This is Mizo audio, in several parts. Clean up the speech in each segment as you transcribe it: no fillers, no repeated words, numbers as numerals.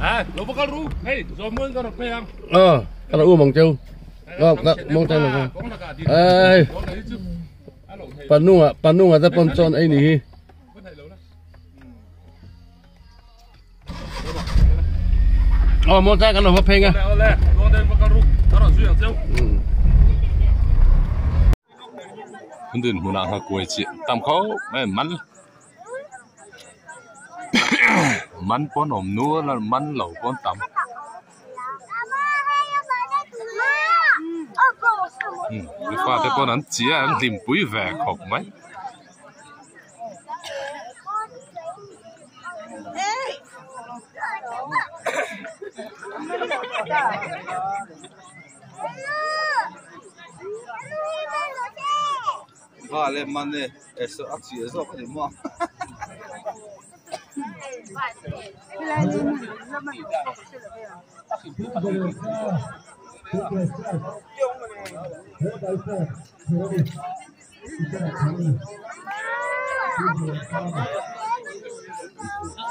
Ờ, cái là u mong châu. Ngọc mong châu là Ai. Panunga, panunga ta pon chon ei ni hi. Ờ, mong cha cái nó phê nghe. Din hmunah nghakuai chi tam khawp mai an man man pawh an awm nual a man lo pawh an tam mipa te pawn an chi a an hlimpui ve khawp mai.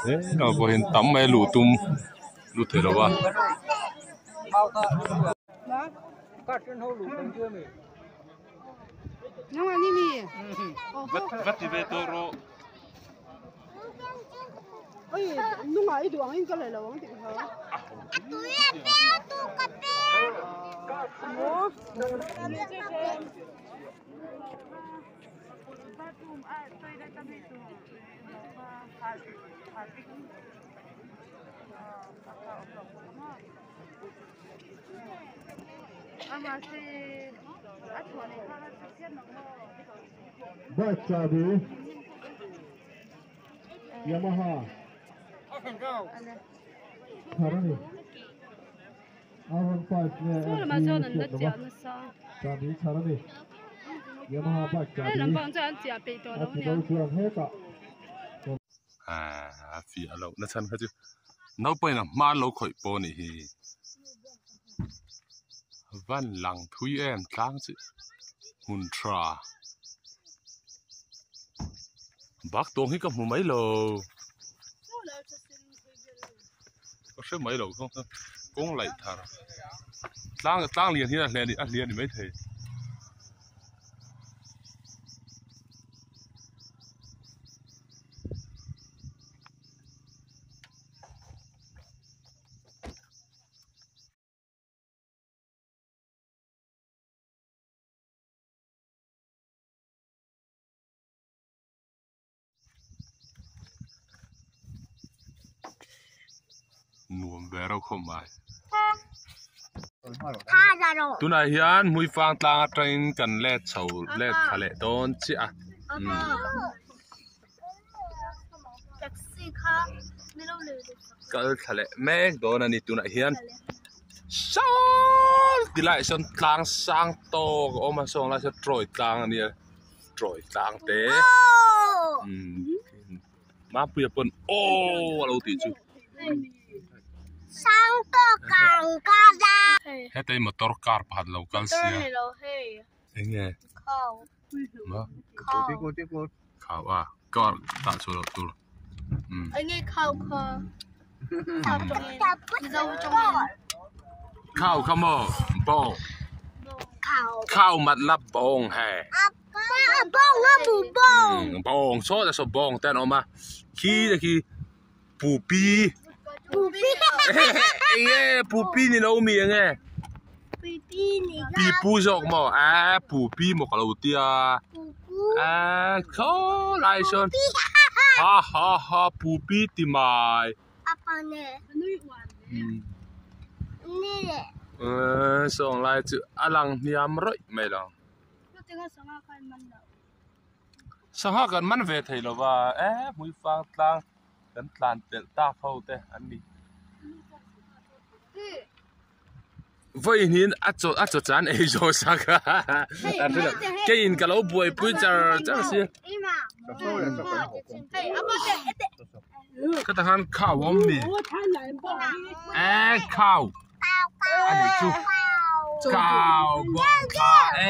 He pawhin tam mai a luh tum lut thei lo va. Va ti ve tawh rawh. Bike chahbi Yamaha thar a ni. R15 nge MG hriat lo va chahbi thar a ni. Yamaha bike chahbi a ti bo chuan hetah. A fiah loh na chhan kha chu naupangin a hma lo khawih pawh a nih hi van lang thui em tlang chu hmun tha bak tawng hi ka hmu mai lo ka hre mai lo kawng laih thar tlang tlang lian hian a hliah a hliah a ni maithei. Nuam ve reuh khawp mai. Tunah hian Hmuifang tlang atangin kan let chho let thla leh dawn chiah a. Kal thla leh mek dawn a ni tunah hian sawn ti laiah sawn tlang sang tawk a awm a sawn lai sawn tawi tlang a nia tawi tlang te Mapuia pawn aww a lo tih chu. Heta hi motor car pakhat lo kal sia eng nge maw khau a car tah chhuah loh tur umm. Khau kha maw bawng khau mat lap bawng he. Bawng saw te saw bawng te an awm a khi te khi pupi eng nge pupi ni lo mi eng nge pipu zawk maw a pupi maw ka lo tia a khaw lai sawn ha ha ha pupi ti mai sawng lai chu a lang hniam rawih mai lo. Sangha kan man ve thei lo va e hmuifang tlang kan tlan pelh tak ho te an ni. Vawiin a chaw a chaw chan ei zawh sak a keiin ka lo buaipui char char si. Ka takhan khau a awm mi e khau. a nih chu cow bawng kha e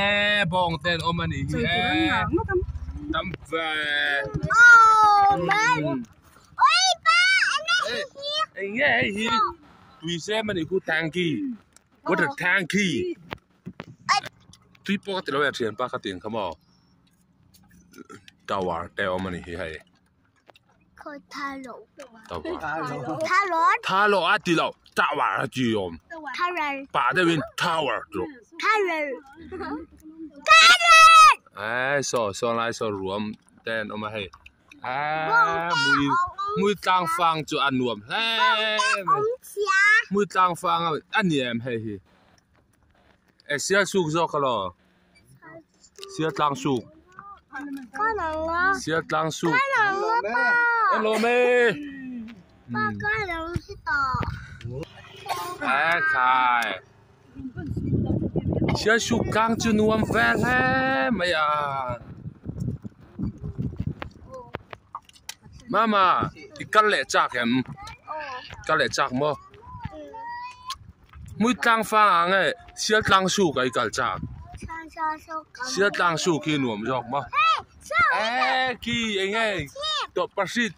bawng te an awm a nih hi e tam ve. Eng nge hei hi tui sem a nih khu tanky water tanky tui pawh ka ti lo e thianpa ka ti ang kha maw tower te a awm a nih hi hei tower thalo a ti lo tower a ti awm pah deuhin tower tih eee saw saw lai saw ruam te an awm a hei. Eee mui mui tlang fang chu a nuam hle mai mui tlang fang a ni em hei hi e sial suk zawk alo sial tlang suk sial tlang suk hello me e khai Sial suk tlang chu nuam vel hle mai a. Mama i kal leh chak em? Kal leh chak maw? Hmui tlang fang ah nge sial tlang suk ah i kal chak? Sial tlang suk hi nuam zawk maw? Eee khi eng nge tawlhpahrit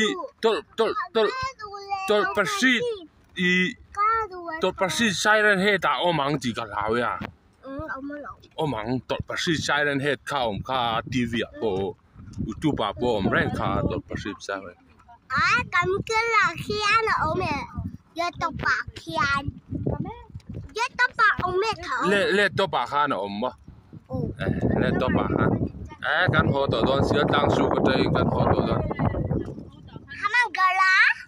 i tawlh tawlh tawlh tawlhpahrit i tawlhpahrit siren head ah awm ang tih ka hlau e a awm ang tawlhpahrit siren head kha a awm kha t v ah pawh youtube ah pawh a awm reng kha tawlhpahrit siren. Laptop ah khan a awm maw laptop ah khan eh kan haw tawh dawn sia tlang suk atangin kan haw tawh dawn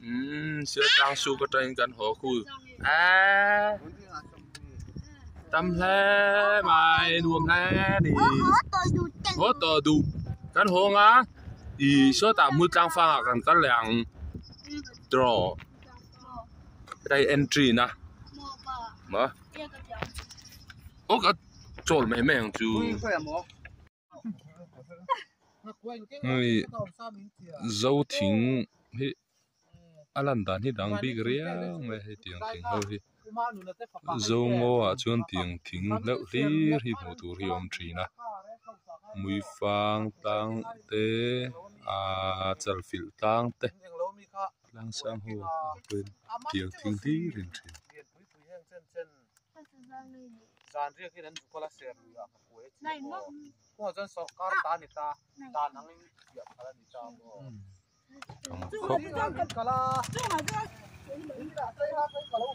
umm sia tlang suk atangin kan haw khu eee tam hle mai nuam hle a ni haw tawh duh kan haw ang a ih sawtah hmui tlang fang ah kan kal leh ang draw hei entry na maw aw ka chawl mai mai ang chu hei zo thing hi a lan dan hi dang bik riau mai hei tiang thing ho hi zo ngaw ah chuan tiang thing hleuh hlir hi hmuh tur hi a awm thin a muifang tlang te ahh chalfilh tlang te. Tlang sang ho ang pawhin tiang thing hlir in thin. Tam khawp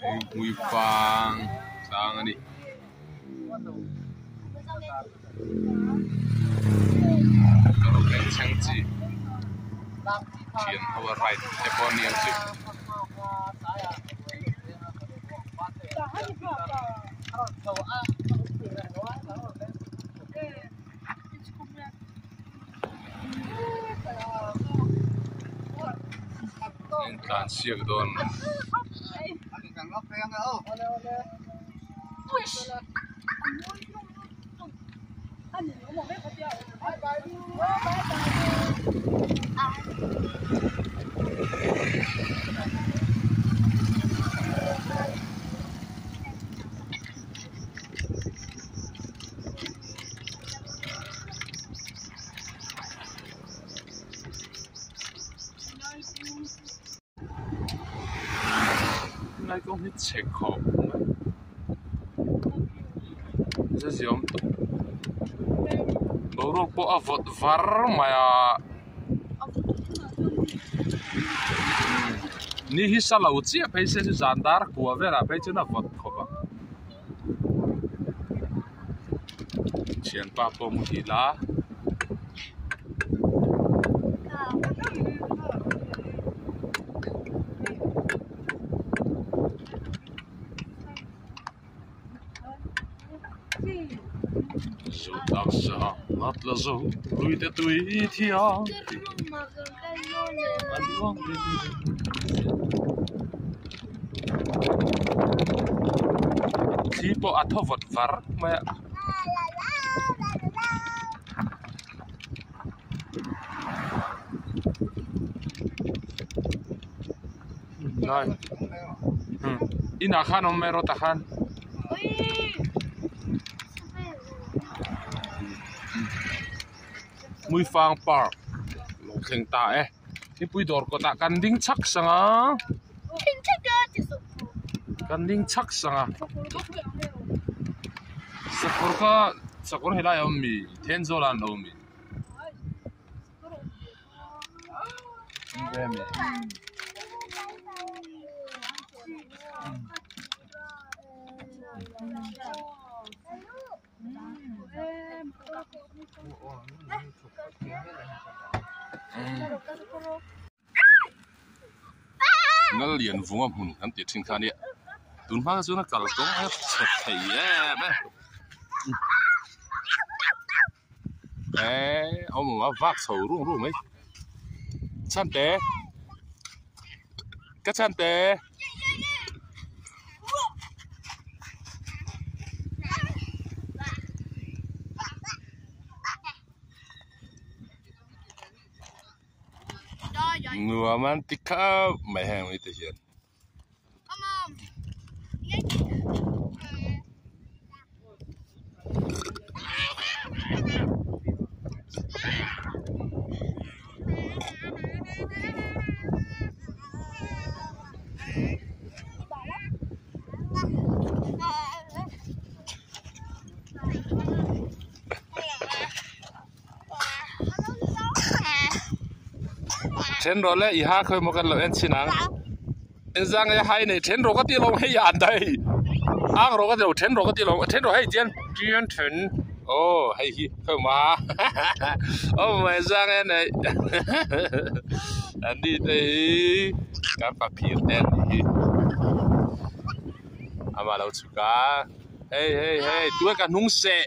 hei hmuifang tlang a ni. Thleng chi thian ho a ride te pawh a ni ang chu. Intlan siak dawn. Lai kawng hi chhe khawp mai zia awm tawh boruak pawh a vawt var mai a ni hi sa lo chiah phei se chu zan dar kua velah phei chuan a vawt khawp ang thianpa pawh muhil a. Zo taksa nghat la zo lui te tui thiang a luang thli pawh a thaw vawt var mai a. Lai inah khan awm mai rawh tah khan. Hmuifang park lo thleng ta e thingpui dawr kawtah kan ding chhak sang a. Kan ding chhak sang a sakawr kha sakawr helai a awm mi Thenzawl ah an lo awm mi. Ngal lian vunga hmun kan tih thin kha ania tun hma chuan a kal tawng a chhe thei em e eh awm awm a vak chho rung rung mai chhan te ka chhan te. Nuam an ti khauh mai heng mite hian. Then rawh le i ha khawi maw kan lo en chhin ang engzang nge hai nei then rawh ka tih lo hei an daih ang rawh ka ti lo then rawh ka ti lo then rawh hei chian chian then aw hei hi khawi maw aw mai zang nge nei an ni te hi kan pa phir te an nih hi amah lo chhuk a hei hei hei tuna ka hnung seh.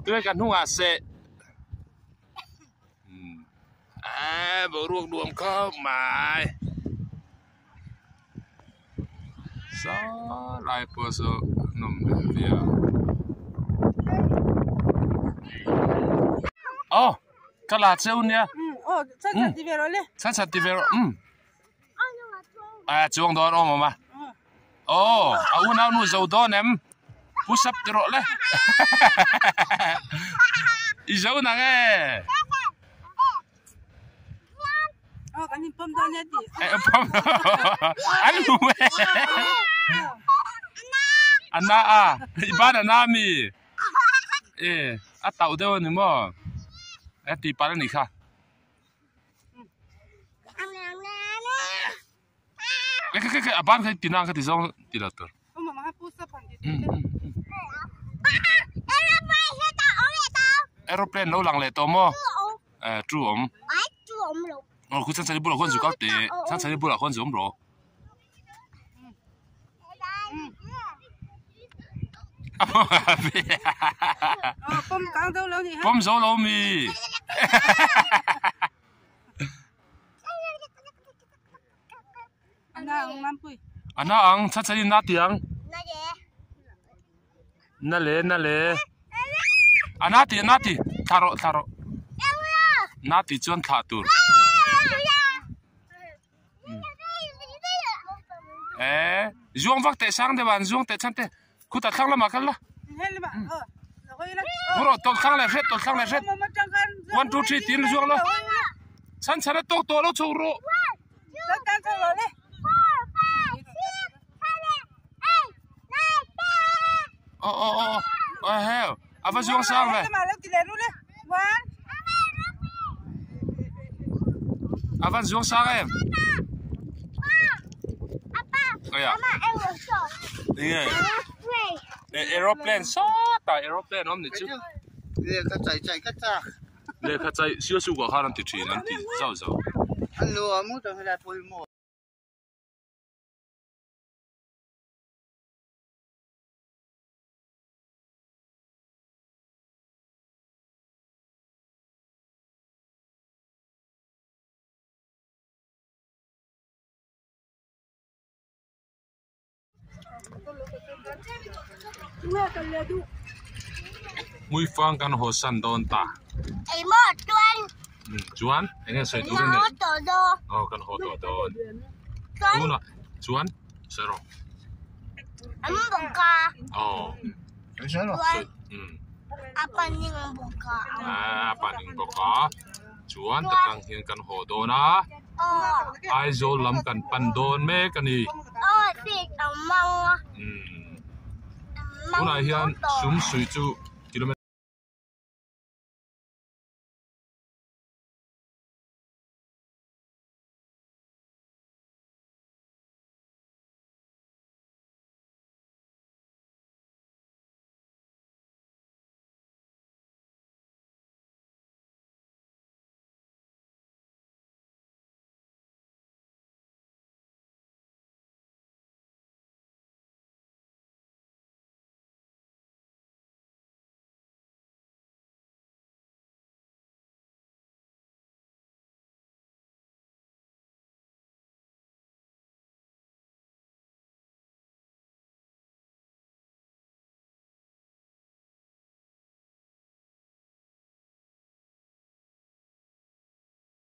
Tui ka hnungah seh eee boruak nuam khawp mai saw lai pawh saw nawm hmel viau aw ka la cheu nia chhan chhan ti ve rawh umm a chuang dawn awm awm a aw a unau nu zo dawn em pu sap ti rawh le i zo nang e an lu e ana a i ban ana mi e a tauh deuh ani maw a tih palh anih kha. A ban kha tina kha ti zawng ti lo tur. Aeroplane lo lang leh tawh maw? Eh tu awm. Aw khu chhan chhan bulah khuan zu kal teh. Chhan chhan bulah khuan zu awm rawh. Pawm zo lo mi. Ana ang chhan chhan in na ti ang. Na le na le. Ana ti ana ti thla rawh thla rawh. Na ti chuan thlah tur. Eh, zuang vak teh sang deuh a an zuang teh chhan te khutah thlang lamah kal la. Rawh tawlh thlang leh hret tawlh thlang leh hret. One two three tiin zuang la. Chhan chhan a tawk tawh lo chho rawh. Aw aw aw aw heo a va zuang sang ve. A van zuang sang em. Aya. Enge. Aeroplane sawtah aeroplane awm ni chu. Lehkha chai chai ka chak. Lehkha chai sial sukah khan an ti thin an ti zauh zauh. An lu a mu tawh helai pawimawh. Hmuifang kan haw san dawn ta. Chuan eng nge sawi tur a neih? Aw kan haw tawh dawn. Tunah chuan sawi rawh. Aw. A paning bawk a. Chuan ta tang hian kan haw dawn a. Aizawl lam kan pan dawn mek a ni. Tunah hian sum suih chu.